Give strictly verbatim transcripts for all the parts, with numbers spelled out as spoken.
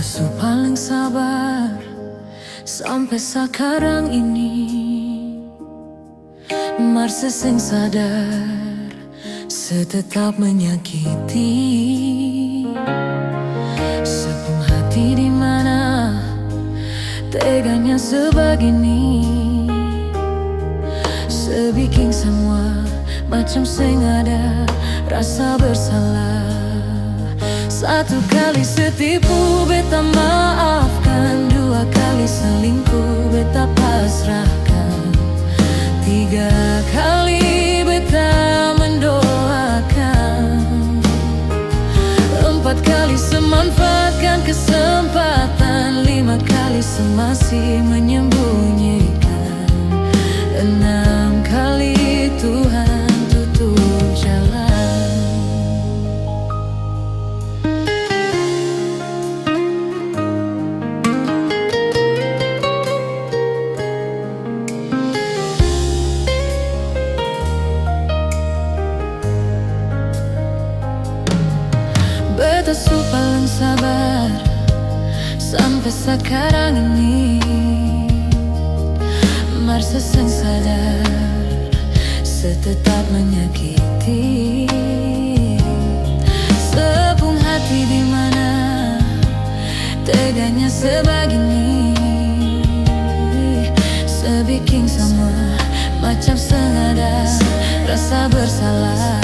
Su paleng sabar sampe sakarang ini, mar se seng sadar se tetap menyakiti. Se pung hati di mana teganya se bagini, se biking samua macam seng ada rasa bersalah. Satu kali se tipu beta maafkan, dua kali selingkuh beta pasrahkan, tiga kali beta mendoakan, empat kali se manfaatkan kesempatan, lima kali se masih menyembunyikan, enam kali Tuhan tutup jalan. Beta su paleng sabar sampe sakarang ini, mar se seng sadar se tetap menyakiti. Se pung hati di mana teganya se bagini, se biking samua macam seng ada rasa bersalah.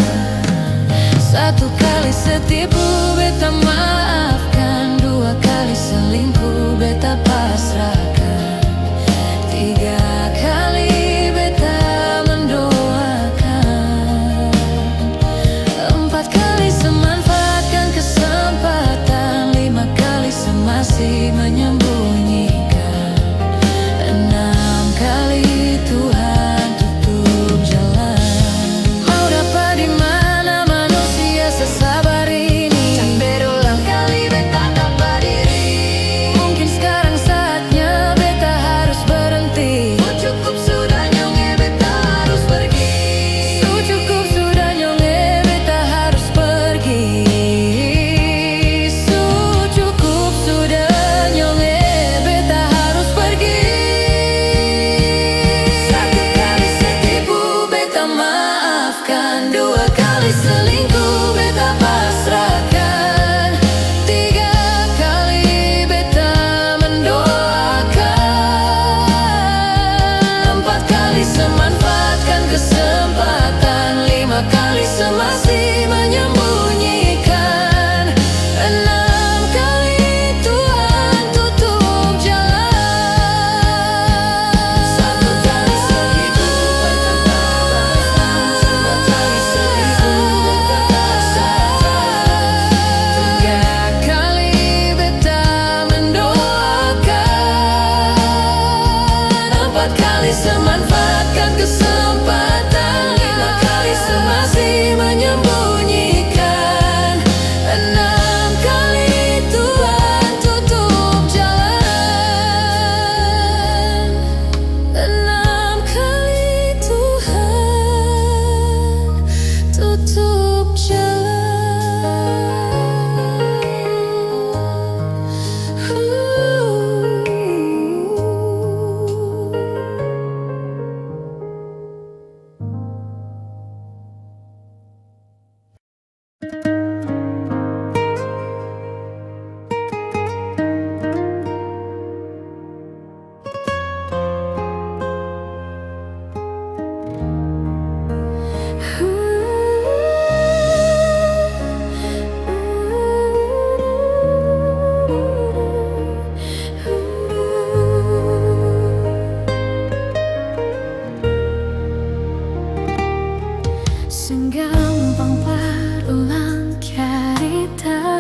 Satu kali se tipu beta maafkan, dua kali selingkuh beta pasrahkan, tiga kali beta mendoakan, empat kali se manfaatkan kesempatan, lima kali se masih menyembunyikan, enam kali Tuhan tutup jalan. Mau dapa di mana manusia sesabar ini? Can berulang kali beta tapa diri. Mungkin skarang saatnya beta harus berhenti. Su cukup sudah nyong e, beta harus pergi. Su cukup sudah nyong e, beta harus pergi. Su cukup sudah nyong e, beta harus pergi. Satu kali se tipu beta maafkan, dua kali selingkuh beta pasrahkan, tiga kali beta mendoakan, empat kali se manfaatkan kesempatan, lima kali se masih menyembunyikan, enam kali Tuhan tutup jalan. Satu kali segitu, dua kali seribu, tiga kali beta mendoakan, empat kali se manfaatkan kesempatan, lima kali se masih menyembunyikan, enam kali Tuhan tutup jalan. Enam kali Tuhan tutup jalan. Seng gampang par ulang carita,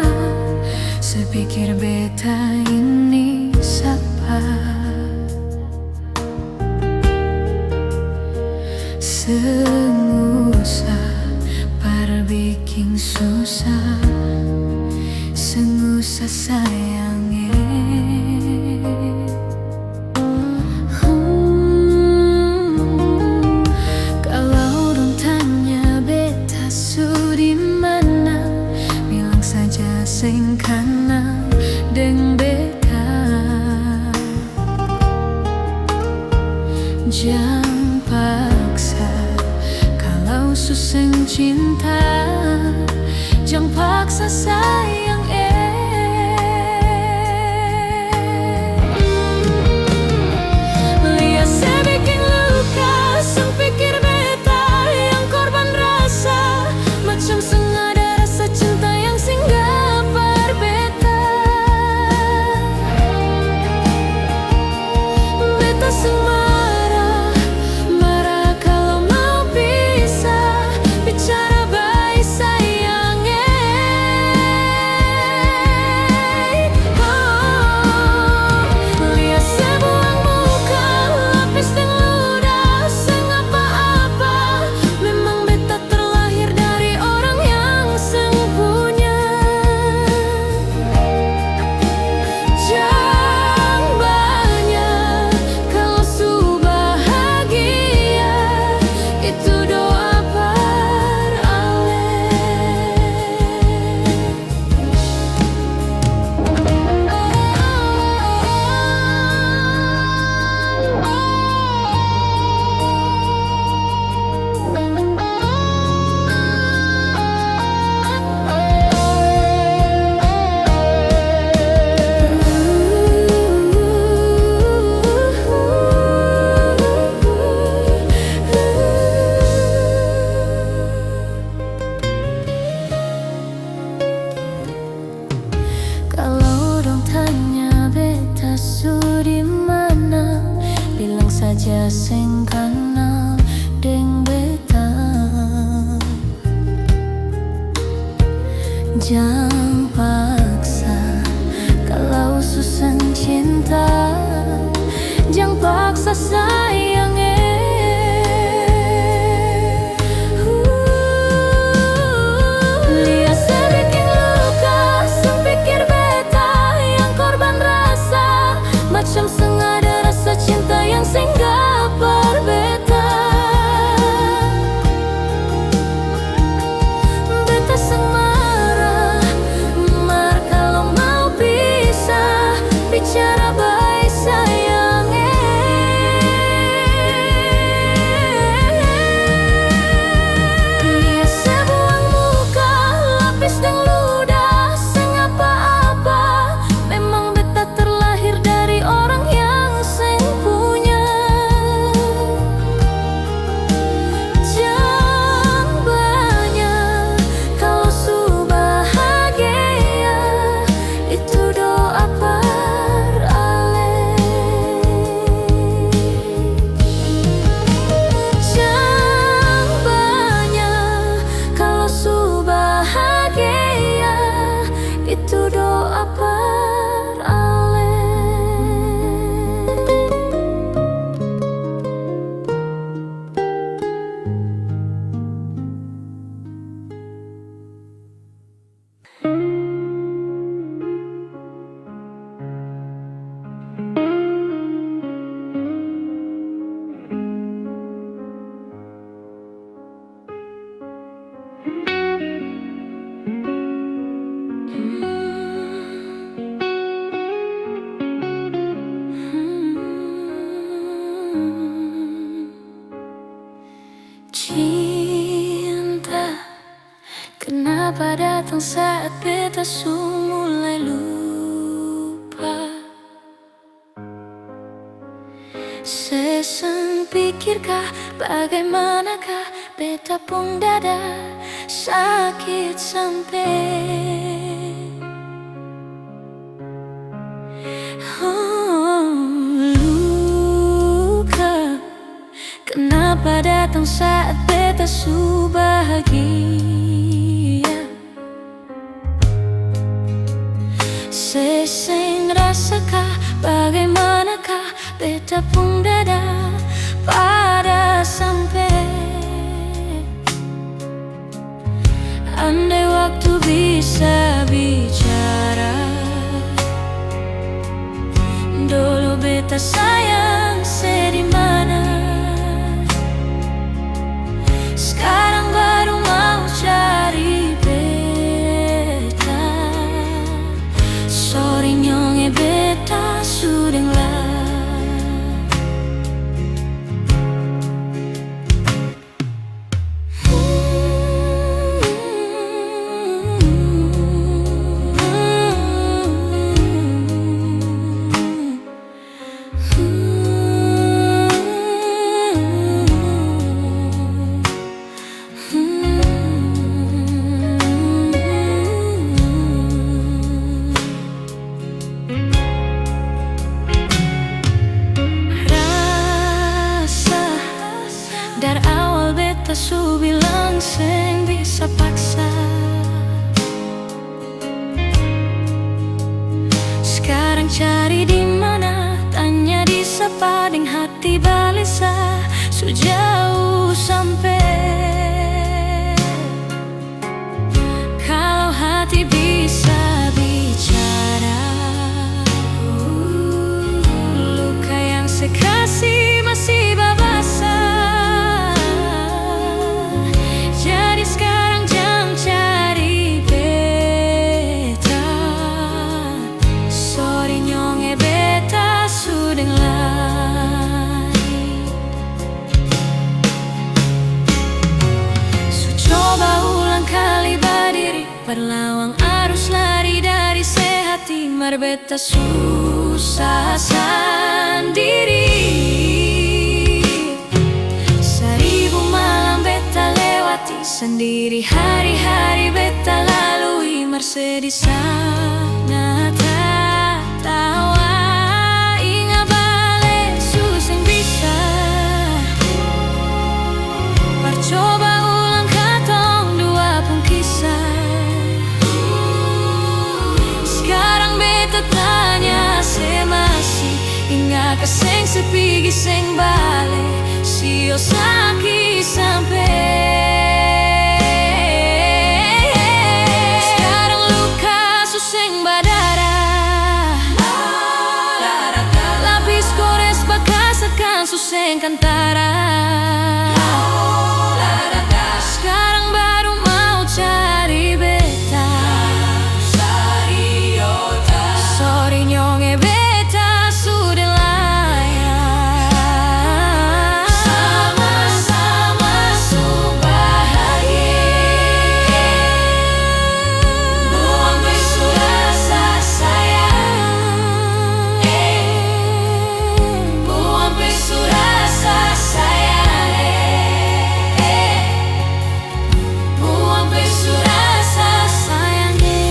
se pikir beta ini sapa. Seng usah par biking susah, seng usah sayang e. Hmm, kalau dong tanya beta su di mana, bilang saja seng kanal. deng beta. Jang paksa kalau su seng cinta, jang paksa sayang, eh. Lia se biking luka, seng pikir beta yang korban rasa. Macam seng ada rasa cinta yang singgah par beta. Beta seng marah, marah kalau mau pisah. Bicara bae sayang, eh. Oh, lia se buang muka, lapis deng ludah, seng apa-apa. Memang beta terlahir dari orang yang seng punya. Jang banya, kalo su bahagia, itu doa par ale. Kalo dong tanya beta su di mana, bilang saja seng kanal deng beta. Jang paksa, kalau su seng cinta, jang paksa sayang, eh. Lia se biking luka, seng pikir beta yang korban rasa. Macam seng ada rasa cinta yang singgah par beta. Beta seng marah, mar kalo mau pisah, bicara bae sayang, eh. Lia se buang muka, lapis deng ludah, seng apa-apa. Memang beta terlahir dari orang yang seng punya. Jang banya, kalo su bahagia, itu doa par ale. Jang banya, kalo su bahagia, itu doa par ale. Cinta, kenapa datang saat beta su mulai lupa? Se seng pikir ka, bagaimana ka, beta pung dada sakit sampe. Oh, luka, kenapa datang saat beta su bahagia? Se seng rasa ka, bagaimana ka, beta pung dada pada sampe. Andai waktu bisa bicara, dolo beta sayang se di mana? Skarang baru mau cari beta. Sorry, Cari di mana? Tanya disapa deng hati balesa, su jauh sampe. Kalo hati bisa bicara, luka yang se kasi masi babasa. Jadi skarang jang cari beta. Sori nyong e, beta su deng lain. Su coba ulang kali badiri, par lawang arus lari dari se hati, mar beta susah sandiri. Saribu malam beta lewati sandiri, hari-hari beta lalui, mar se di sana tatawa. Inga bale su seng bisa, par coba ulang katong dua pung kisah. Skarang beta tanya, se masi inga ka seng? Se pigi seng bale, sio saki sampe. Skarang luka su seng badara, lapis gores bakas akang su seng kantara. Skarang baru mau cari beta. Sori nyong e, beta su deng lain. Sama-sama su bahagia. Buang pe su rasa sayang, eh. Buang pe su rasa sayang, eh, eh. Buang pe su rasa sayang, eh.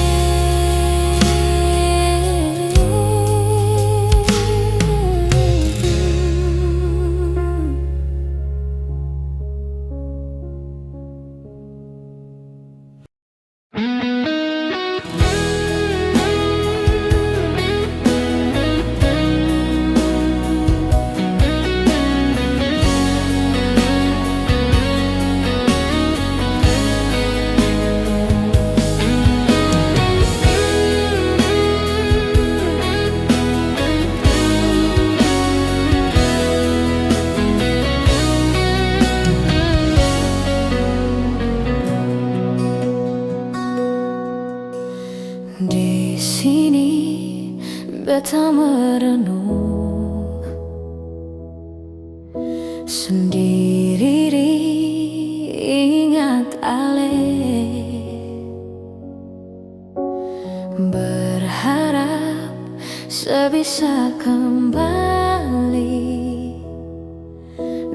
Di sini beta merenung sendiri, ingat ale. Berharap se bisa kembali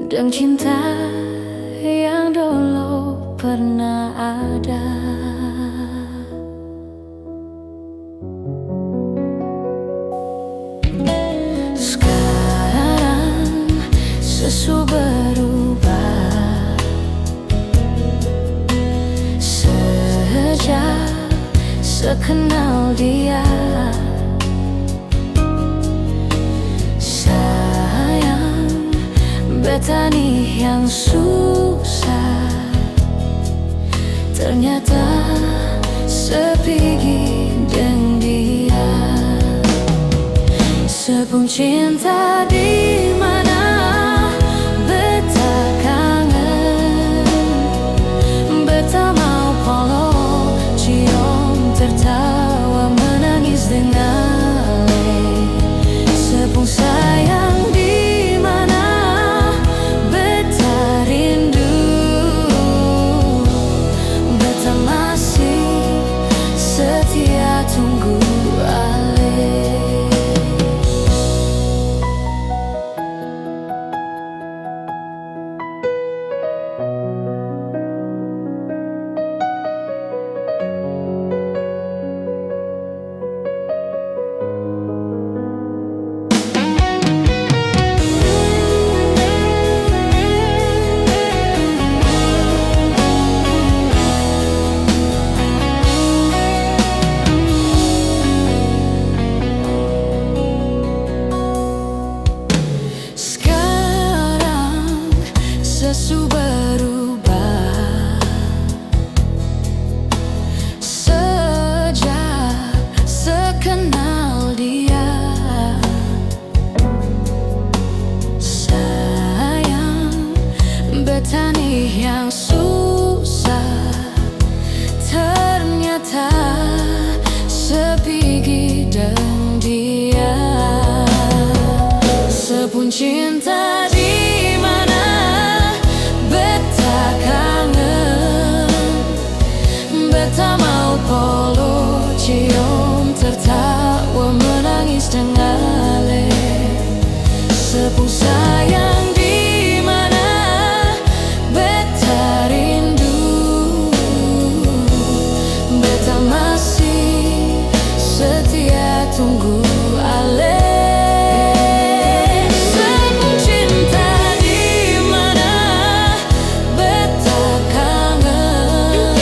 deng cinta yang dolo pernah ada. Skarang se su berubah. Sejak se kenal dia, sayang, beta ni yang susah. Ternyata se pigi deng dia. Se pung cinta di mana? Beta kangen. Beta mau polo, ciom, tertawa, menangis deng ale. Se pung sayang di mana? Beta rindu. Beta masih setia tunggu ale. Ale, seng pung cinta di mana beta kangen,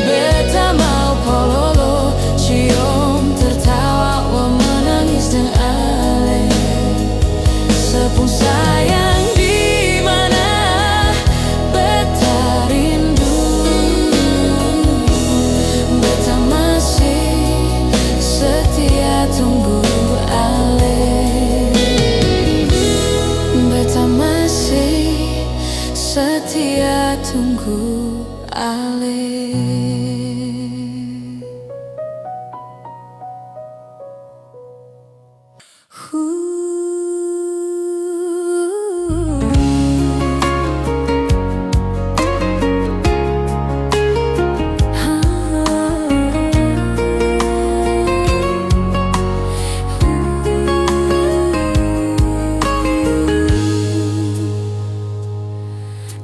beta mau pololo, ciom tertawa, wa manangis deng ale. Seng pung sayang di mana beta rindu, beta masih setia tunggu ale. Beta masih setia tunggu ale.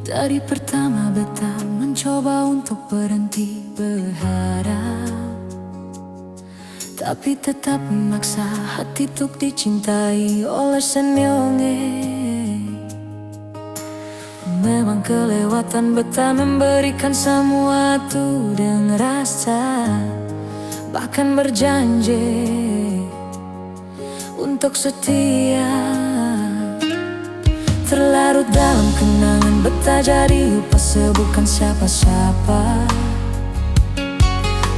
Dari pertama beta mencoba untuk berhenti berharap, tapi tetap maksa hati tuk dicintai oleh senyum, eh. Memang kelewatan beta memberikan samua tu deng rasa, bahkan berjanji untuk setia. Terlarut dalam kenangan, beta jadi upase bukan siapa-siapa.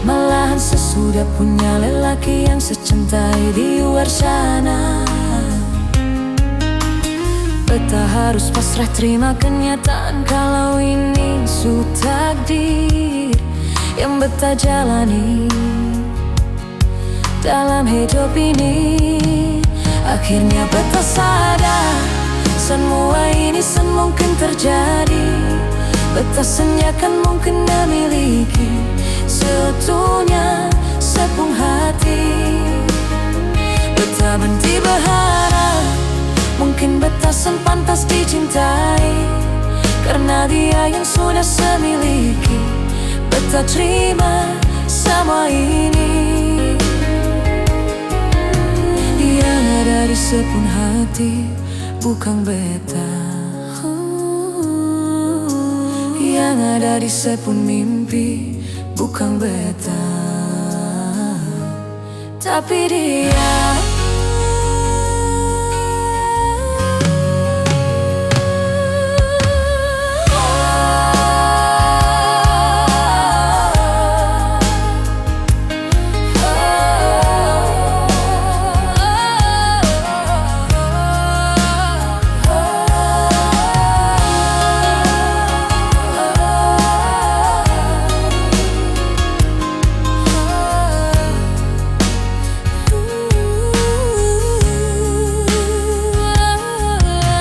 Malahan sesudah punya lelaki yang secintai di luar sana. Beta harus pasrah terima kenyataan kalau ini su takdir yang beta jalani dalam hidup ini. Akhirnya beta sadar, semua ini seng mungkin terjadi. Beta seng akan mungkin memiliki seutuhnya se pung hati. Beta berhenti berharap, mungkin beta seng pantas dicintai karena dia yang sudah se miliki. Beta terima samua ini. Yang ada di se pung hati bukang beta. Yang ada di se pung mimpi bukang beta. Tapi dia.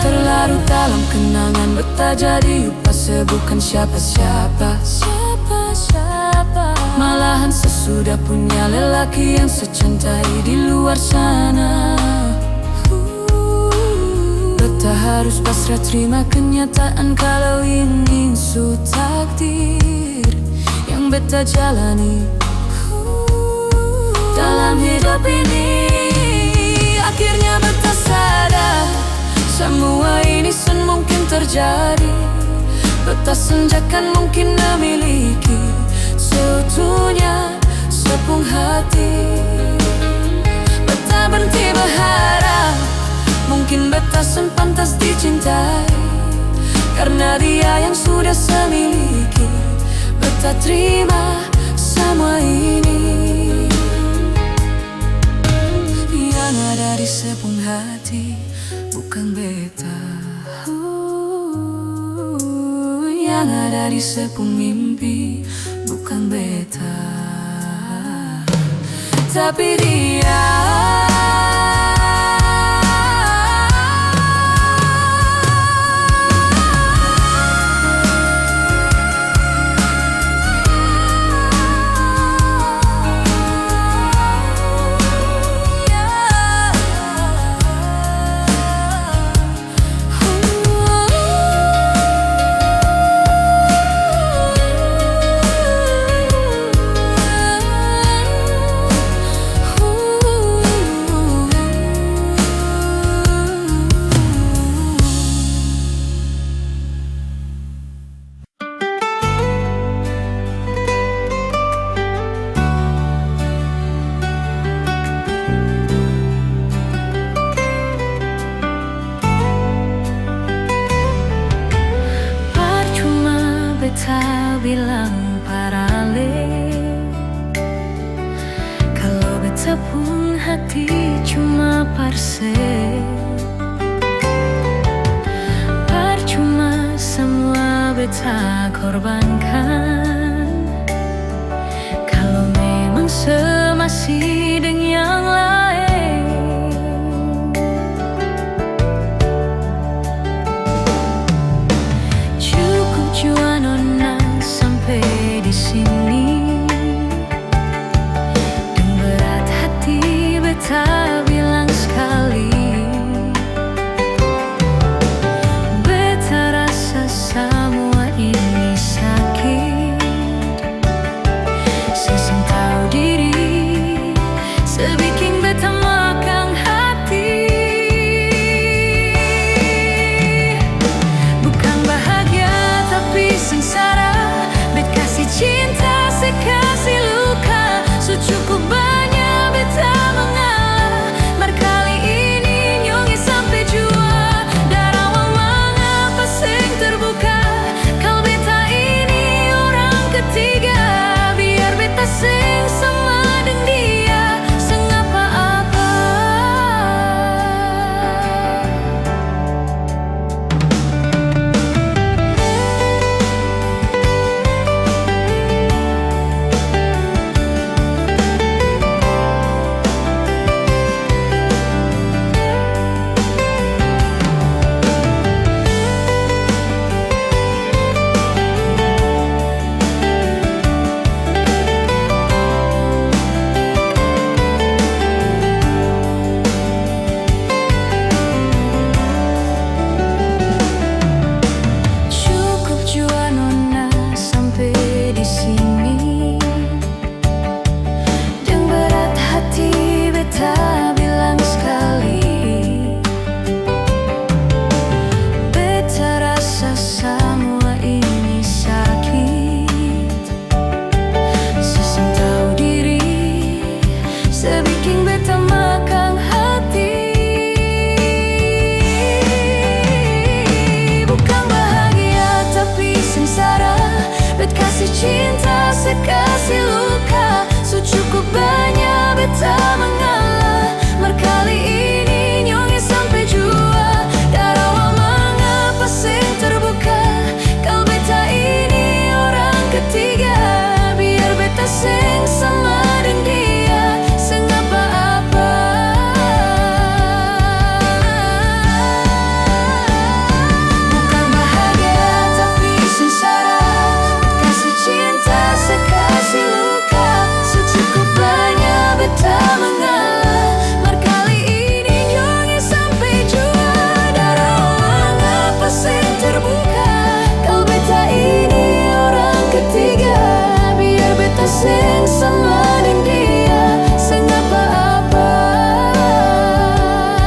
Terlarut dalam kenangan, beta jadi upase bukan siapa-siapa. Siapa-siapa. Malahan sesudah punya lelaki yang secintai di luar sana. Beta harus pasrah terima kenyataan kalau ini su takdir yang beta jalani dalam hidup ini. Akhirnya beta sadar, samua ini seng mungkin terjadi. Beta seng akan mungkin memiliki seutuhnya se pung hati. Beta berhenti berharap, mungkin beta seng pantas dicintai karena dia yang sudah se miliki. Beta terima samua ini. Yang ada di se pung hati bukang beta. Yang ada di se pung mimpi bukang beta, tapi dia. hati cuma parse. Parcuma samua beta korbankan, kalo memang se masih deng yang laeng. Cukup jua nona sampe di sini. Deng berat hati beta bilang skali, beta rasa samua ini sakit. Se seng tau diri, se biking beta makang hati. Bukang bahagia tapi sengsara, bet kasi cinta se kasi luka. Su cukup banya beta mengalah, mar kali ini nyong sampe jua. Darawang mangapa seng terbuka? Kal beta ini orang ketiga, biar beta seng sama deng dia, seng apa-apa. Cukup jua nona sampe di sini. Deng berat hati beta bilang skali, beta rasa samua ini sakit. Se seng tau diri, se biking beta makang hati. Bukang bahagia tapi sengsara, bet kasi cinta se kasi luka. Su cukup banya beta mengalah, mar kali ini nyong sampe jua. Darawang mangapa seng terbuka? Kal beta ini orang ketiga, biar beta seng sama deng dia, seng apa-apa. Bukang bahagia tapi sengsara, kasi cinta se kasi luka. Su cukup banya beta mengalah, mar kali ini nyong sampe jua. Darawang apa seng terbuka? Kal beta ini orang ketiga, biar beta seng sama deng dia, seng apa-apa.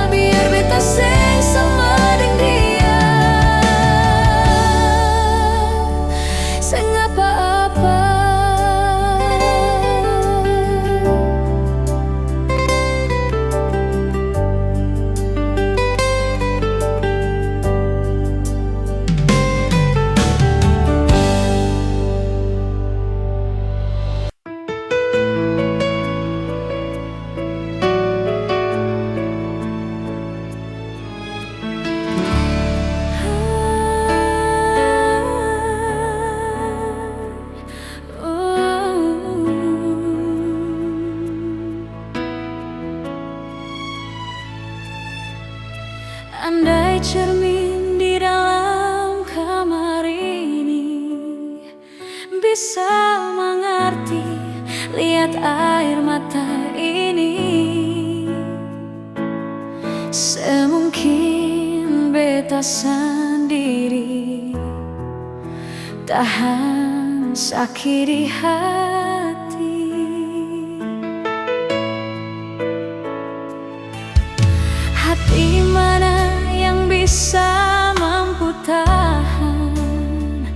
Biar beta seng sama deng dia, seng apa-apa. Andai cermin di dalam kamar ini bisa mangarti, liat aer mata ini. Semungkin beta sandiri tahan saki di hati. Hati mana yang bisa mampu tahan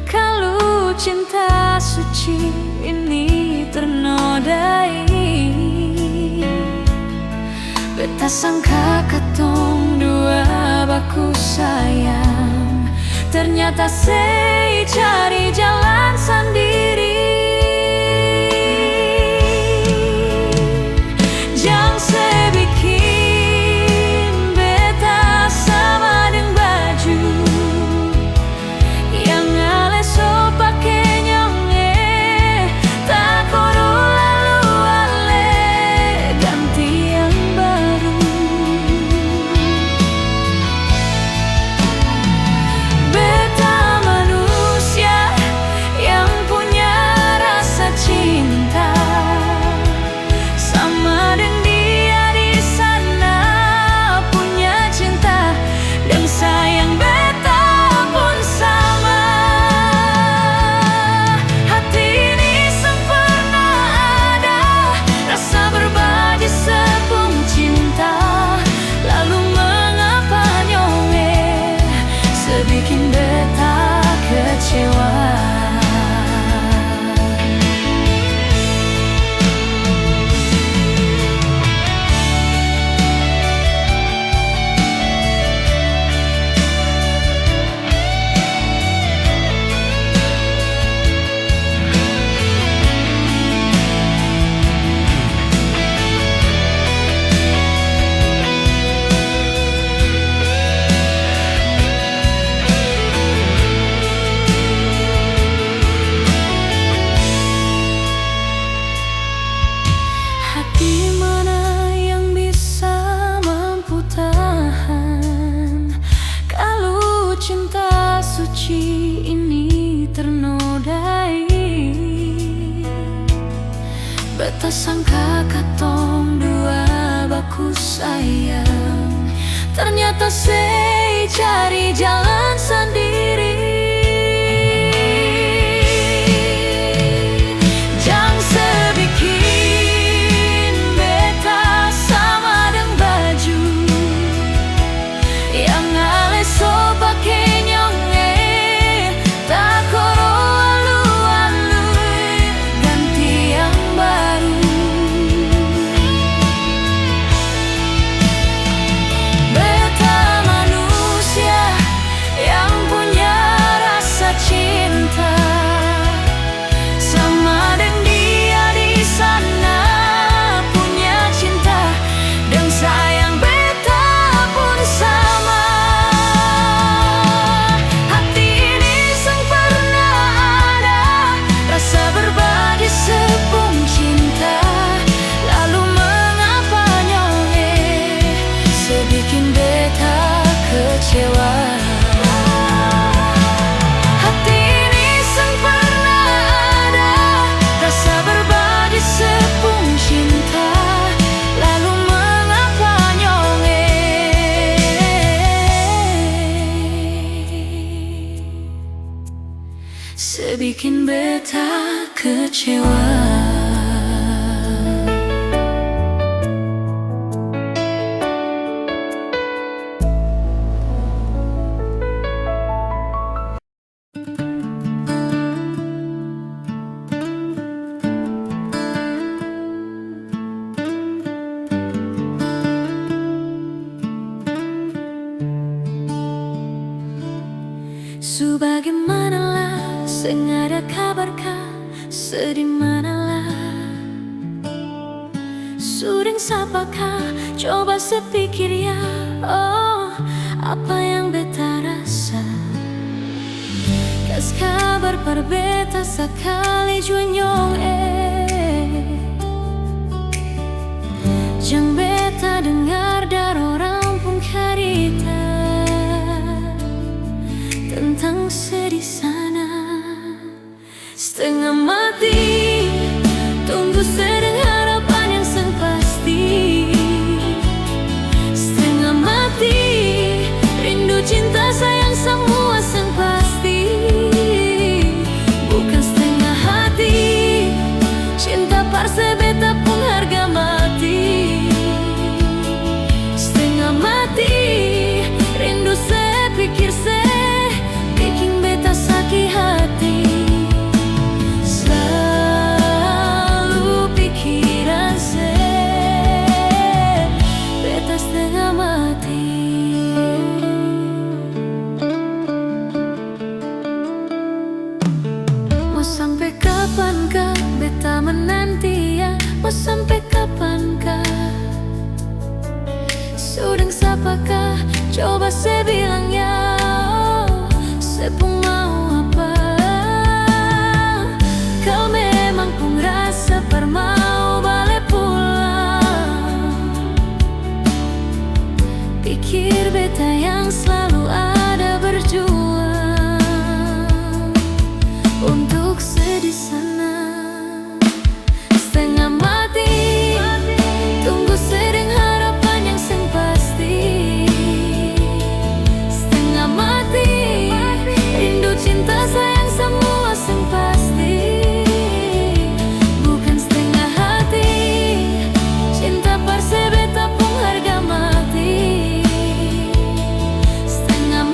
kalu cinta suci ini ternodai? Beta sangka katong dua baku sayang, ternyata sei cari jalan sandiri. Jang sangka katong dua baku sayang, ternyata sei cari jalan sandiri. Jang se bikin beta sama deng baju yang ale so pake nyong e, takoro alu-alu ganti yang baru. Beta manusia yang punya rasa cinta, sama deng dia di sana punya cinta deng sayang beta pun sama. Hati ini seng pernah ada rasa berbagi sepung cinta, lalu mengapa nyong e se bikin beta kecewa? Hati ini seng pernah ada rasa berbagi sepung cinta, lalu mengapa nyong e se bikin beta kecewa? Su bagemana la, seng ada kabar ka? Su dimana la? Su deng sapa ka? Coba se pikir ya, oh, apa yang beta rasa? Kas kabar par beta sakali jua nyong e. Jang beta dengar dari orang pung carita tentang se di sana. Stenga mati, tunggu se deng harapan yang seng pasti. Stenga mati, rindu, cinta, sayang, samua seng pasti. Bukan stenga hati, cinta par se beta pung harga mati. Stenga mati, rindu se, pikir se, biking beta saki hati. Slalu pikiran se, beta stenga mati. Mo sampe kapan ka beta menanti ya? Mo sampe kapan ka? Su deng sapa ka? Coba se bilang ya, se pung mau apa? Kal memang pung rasa par mau bale pulang, pikir beta yang slalu ada berjuang untuk se di sana. Stenga mati, tunggu se deng harapan yang seng pasti. Stenga mati, rindu, cinta, sayang, samua seng pasti. Bukan stenga hati, cinta par se beta pung harga mati. Stenga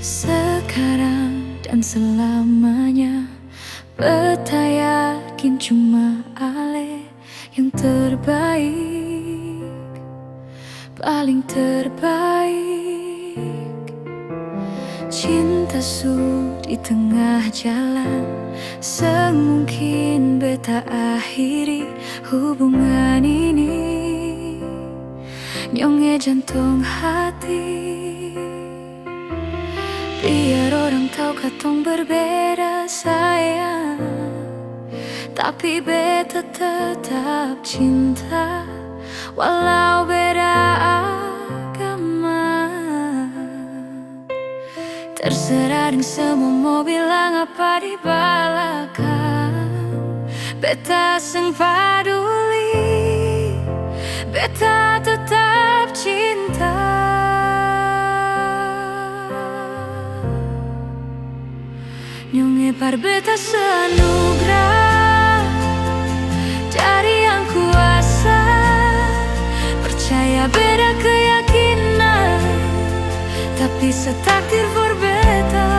Sekarang dan selamanya, beta yakin cuma ale yang terbaik, paling terbaik. Cinta su di tengah jalan, seng mungkin beta akhiri hubungan ini. Nyong e jantong hati, biar orang tau katong berbeda, sayang, tapi beta tetap cinta, walau beda agama. Terserah deng semua mo bilang apa di balakang, beta seng paduli, beta tetap cinta. Nyong e par beta seanugrah dari Yang Kuasa, percaya beda keyakinan, tapi setakdir for beta.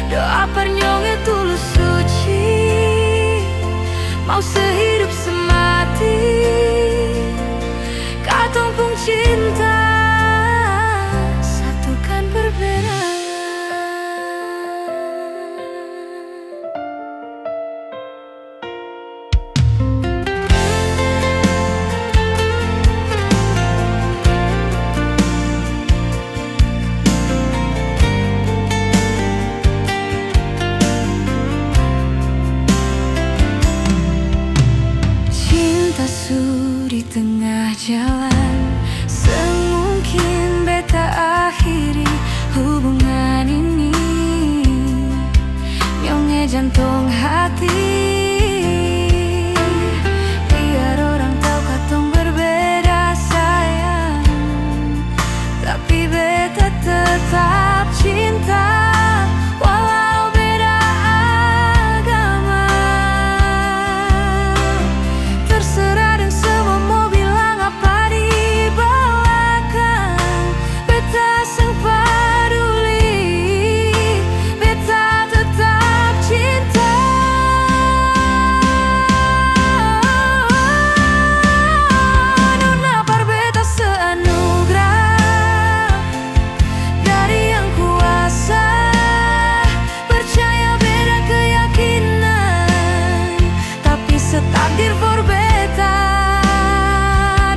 Doa par nyong e tulus suci, mau sehidup semati. Katong pung cinta satukan perbedaan. Cinta su di tengah jalan, seng mungkin beta akhiri hubungan ini. Nyong e jantong hati, biar orang tau katong berbeda, sayang, tapi beta tetap cinta, walau beda agama. Terserah deng semua mo bilang apa di balakang, beta seng paduli, beta tetap cinta. Nona par beta seanugrah dari Yang Kuasa, percaya beda keyakinan, tapi setakdir for beta.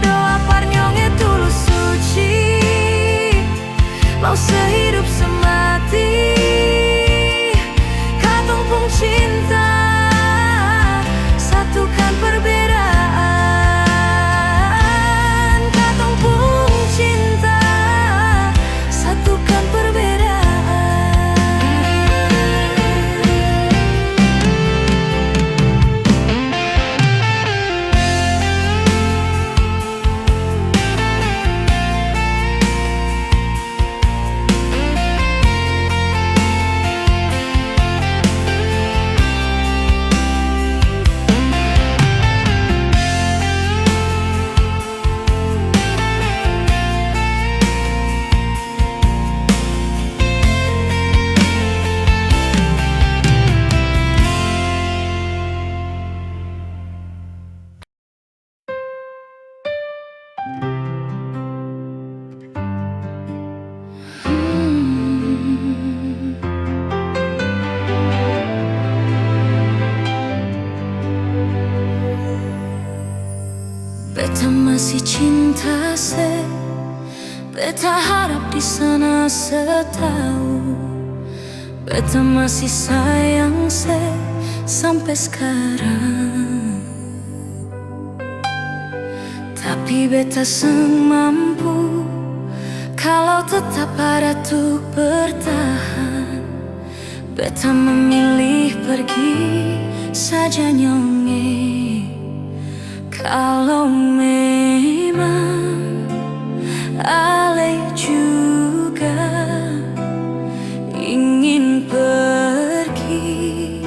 Doa par nyong e tulus suci, mau sehidup semati. Katong pung cinta satukan perbedaan, katong pung cinta satukan perbedaan. Beta masih cinta se, beta harap di sana se tau. Beta masih sayang se sampe skarang. Tapi beta seng mampu kalau tetap ada tu bertahan. Beta memilih pergi saja nyong e. Kalo memang ale juga ingin pergi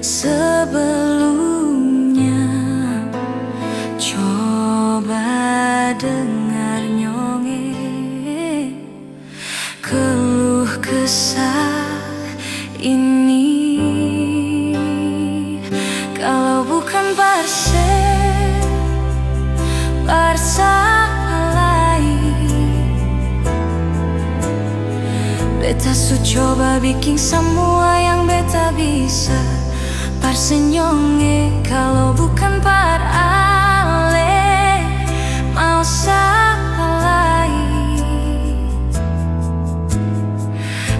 sebelumnya, coba dengar nyong e. Keluh ini, kalau bukan par se, par sapa lai? Beta su coba biking samua yang beta bisa. Parsenyong e, kalo bukan par ale, mau sapa lai?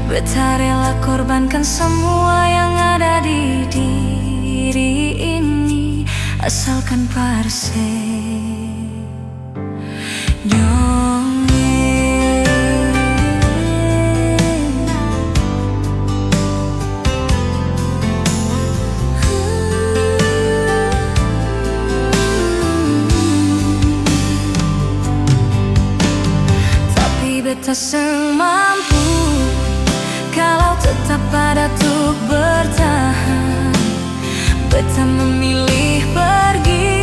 Beta rela korbankan samua yang ada di diri ini, asalkan par se. Nyong e. Tapi beta seng mampu kalau tetap ada tuk bertahan. Beta memilih pergi